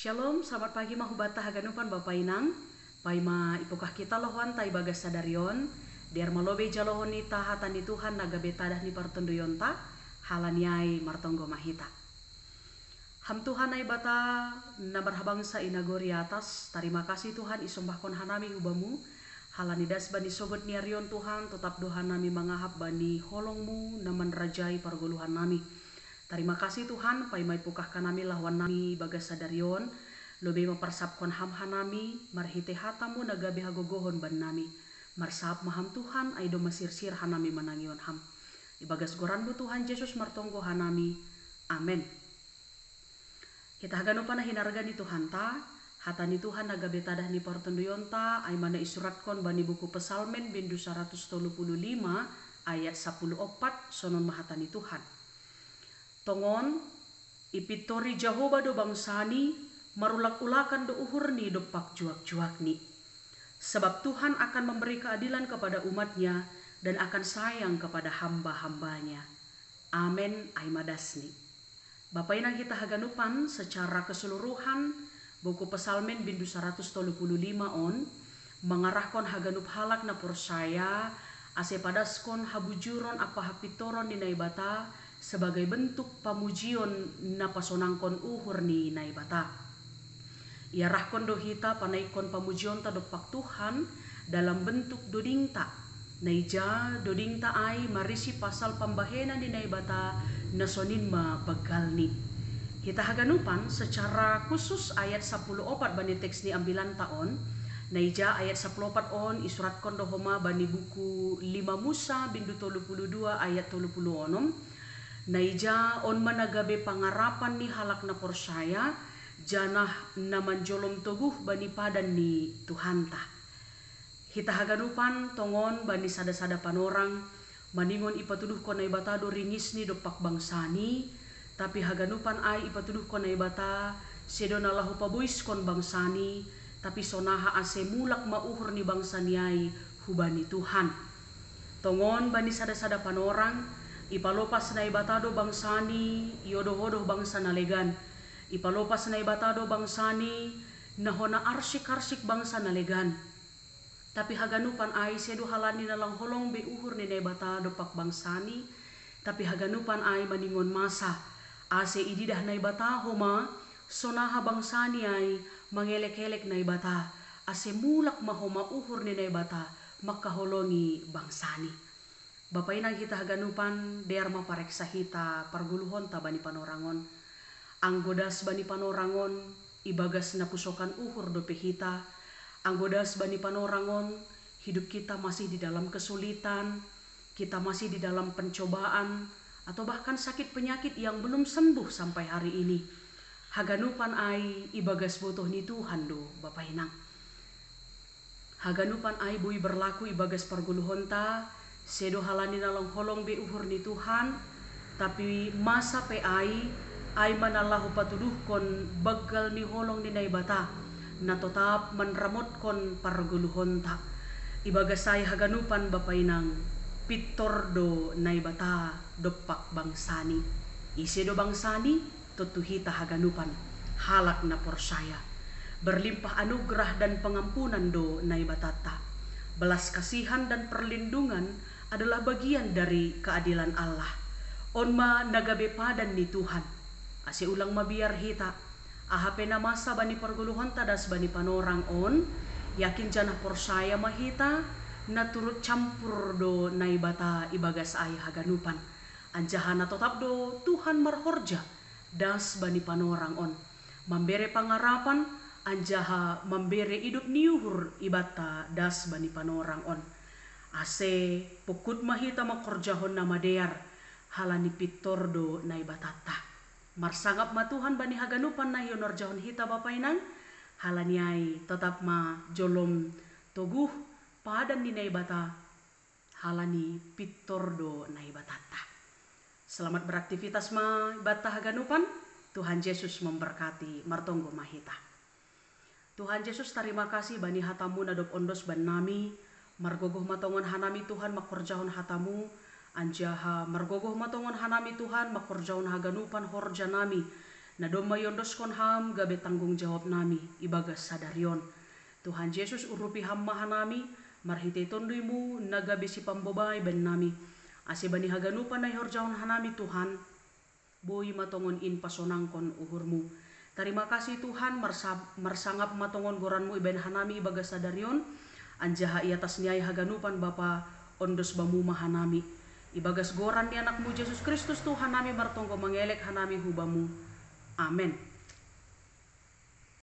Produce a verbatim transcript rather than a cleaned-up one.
Shalom, selamat pagi ma hubata haganupan bapa inang. Paima ipukah kita lohoanta ibagas sadarion, dear malobei jalohon ita hata ni Tuhan na gabe tadah ni partonduyonta, halani ai martonggo ma hita. Ham Tuhan Naibata na marhabangsa i nagori atas, tarima kasih Tuhan isombahkon hanami hubamu, halani das bani sogot ni arion Tuhan, totap do hanami mangahap bani holongmu na manrajai pargoluhan nami. Tarima kasih Tuhan, paima ipukah hanami lahoan nami bagas sadarion, lobei maparsapkon ham hanami, marhite hatamu na gabe hagogohon bannami. Marsap ma ham Tuhan, ai do masirsir hanami manangihon ham. Ibagas goranmu Tuhan Yesus martonggo hanami. Amen. Hita haganupan na hinarga ni Tuhanta, hata ni Tuhan na gabe tadah ni partonduyonta, ai mana isuratkon bani buku Pesalmen bindu saratus tolu puluh lima ayat sapuluh opat, sonon ma hata ni Tuhan. Tongon, ipintori Jahoba do bangsani, marulak-ulakan do uhurni dompak juak-juakni. Sebab Tuhan akan memberi keadilan kepada umatnya dan akan sayang kepada hamba-hambanya. Amen, ai madasni. Bapa inang hita haganupan, secara keseluruhan, buku Pesalmen bindu saratus tolu puluh lima on, mangarahkon haganup halak na porsaya, ase padaskon habujuron ampa hapintoron ni Naibata sebagai bentuk pamujion na pasonangkon uhur ni Naibata. Iarahkon do hita panaikkon pamujionta dompak Tuhan dalam bentuk dodingta. Na ija dodingta ai marisi pasal pambahenan ni Naibata na sonin ma banggalni. Hita haganupan secara khusus ayat sapuluh opat bani teks ni ambilanta on, na ija ayat sapuluh opat on isuratkon do homa bani buku lima Musa bindu tolu puluh dua ayat tolu puluh onom, na ija on ma na gabe pangarapan ni halak na porsaya, janah na manjolom toguh bani padan ni Tuhanta. Hita haganupan tongon bani sada-sada panorang, maningon ipatuduhkon Naibata do ringisni dompak bangsani, tapi haganupan ai ipatuduhkon Naibata, sedo na laho paboiskon bangsani, tapi sonaha ase mulak ma uhur ni bangsani ai hubani Tuhan. Tongon bani sada-sada panorang, ipalopas Naibata do bangsani iodoh-odoh bangsa na legan. Ipalopas Naibata do bangsani na hona arsik-arsik bangsa na legan. Tapi haganupan ai sedo halani na lang holong be uhur ni Naibata dompak bangsani, tapi haganupan ai maningon masa, ase ididah Naibata homa, sonaha bangsani ai mangelek-elek Naibata, ase mulak ma homa uhur ni Naibata mangkaholongi bangsani. Bapa inang hita haganupan, dear ma pareksa hita pargoluhonta bani panorang on. Anggo das bani panorang on, ibagas na pusokan uhur dope hita. Anggo das bani panorang on, hidup kita masih di dalam kesulitan, kita masih di dalam pencobaan, atau bahkan sakit penyakit yang belum sembuh sampai hari ini. Haganupan ai ibagas botoh ni Tuhan do, bapa inang. Haganupan ai boi berlaku ibagas pargoluhonta, sedo halani na lang holong be uhur ni Tuhan, tapi masa pe ai, ai ma na laho patuduhkon banggal ni holong ni Naibata, na totap manramotkon pargoluhonta. Ibagas ai haganupan bapa inang, pintor do Naibata dompak bangsani. Ise do bangsani? Tontu hita haganupan, halak na porsaya. Berlimpah anugerah dan pengampunan do Naibatanta. Belas kasihan dan perlindungan adalah bagian dari keadilan Allah. On ma na gabe padan ni Tuhan. Ase ulang mabiar hita. Aha pe na masa bani pargoluhonta das bani panorang on, yakin janah porsaya ma hita, na turut campur do Naibata ibagas ai haganupan. Anjaha na totap do Tuhan marhorja das bani panorang on, mambere pangarapan anjaha mambere idop ni uhur ibanta das bani panorang on. Ase pungkut ma hita mangkorjahon na madear, halani pintor do Naibatanta. Marsangap ma Tuhan bani haganupan na hionorjahon hita bapa inang, halani ai totap ma jolom toguh padan ni Naibata, halani pintor do Naibatanta. Selamat beraktivitas ma banta haganupan. Tuhan Yesus memberkati. Martonggo ma hita. Tuhan Yesus, tarima kasih bani hatamu na dob ondos bannami. Margogoh ma tongon hanami Tuhan mangkorjahon hatamu, anjaha margogoh ma tongon hanami Tuhan mangkorjahon haganupan horja nami. Na domma iondoskon ham gabe tanggung jawab nami ibagas sadari on. Tuhan Jesus, urupi ham ma hanami marhitei Tonduimu na gabe sipambobai baen nami, ase bani haganupan na ihorjahon hanami Tuhan, boi ma tongon in pasonangkon uhurmu. Tarima kasih Tuhan, marsa- marsangap ma tongon goranmu ibaen hanami ibagas sadari on, anjaha i atas ni ai haganupan Bapa, ondos bamu ma hanami. Ibagas goran ni anakmu Jesus Kristus Tuhan nami martonggo mangelek hanami hu bamu. Amen.